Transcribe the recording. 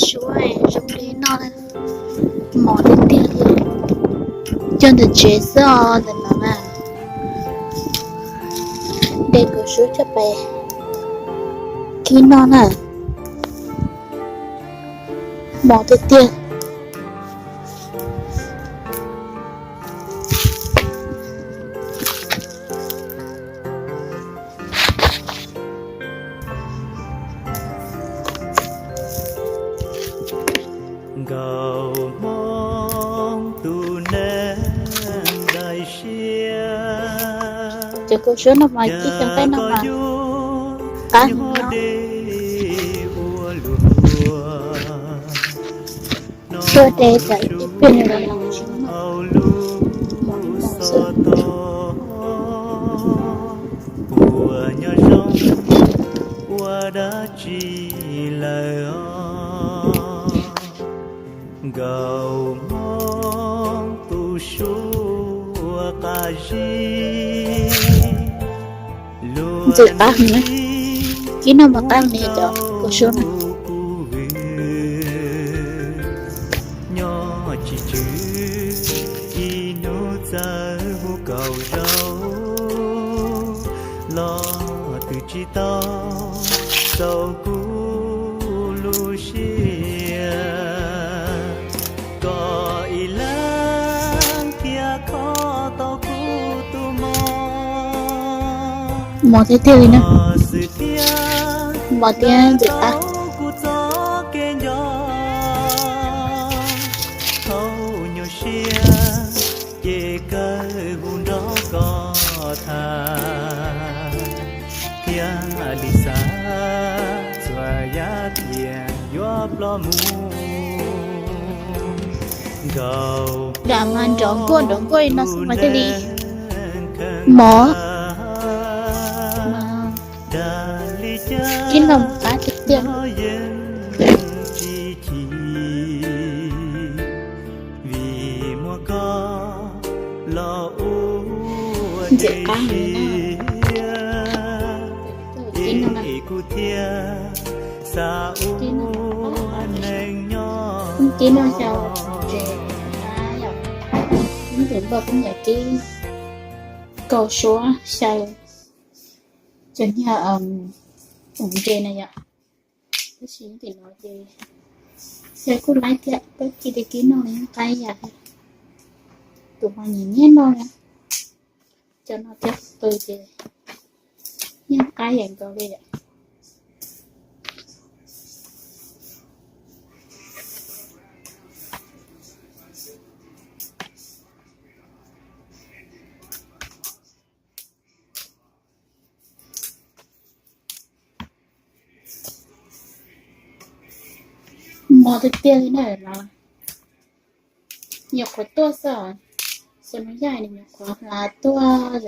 Suab zoo li no, mos tiag tiag li. Coj ntawm tsev xwb os ntawm no na. De kaus suab coj pais kib noj na. Mos tiag tiag. Nkauj Hmoob tus neeg daim siab. Cov kaus suab no mas kib xyoo qaij no mas qab heev no. Suab de tas ib pliag no los tsis muaj mos ib moo xwb. Puas nyob zoo ua dab tsi lawm os? Nkauj Hmoob tus suab qab zib. Ntxim qab heev na. Kib noj mas qab li cov kaus suab no. Nyob tsis tswv ib hnub txawm hu kaum zaus los twb tsis tau txaus kuv lub siab. Koj ib leeg thiaj kho tau kuv tus mos. Mos tiag tiag li na. Mos tiag ntxim qab. Kuv txoj kev nco thaum nyuam siab ces kawg hu nrog koj tham, thiaj li xav txhua yam tias yuav ploj mus. Nkauj, dam mas nrov nkuaj nrov nkuaj li no xwb mas thiaj li mos. Kib noj qab tiag tiag. Vim muaj koj los ua ntxim qab li na. Kuv thiaj xav ua neeg nyob. Kib noj xyaw ntses, ib tus npawg kuj nyiam kib kaus suab xyaw cov niag ntses na yom. Tab sis tim no ces xyaw kuj laib thiab, peb cia li kib noj li yeej qab ib yam thiab. Tus no nyiam nyiam noj na, cov no thiab qw ces yeej qab ib yam nkaus li yom. Mos tiag tiag li na los. Nyuam qhuav tuaj xwb os, xyoo no yaj nws nyuam qhuav hla tuaj,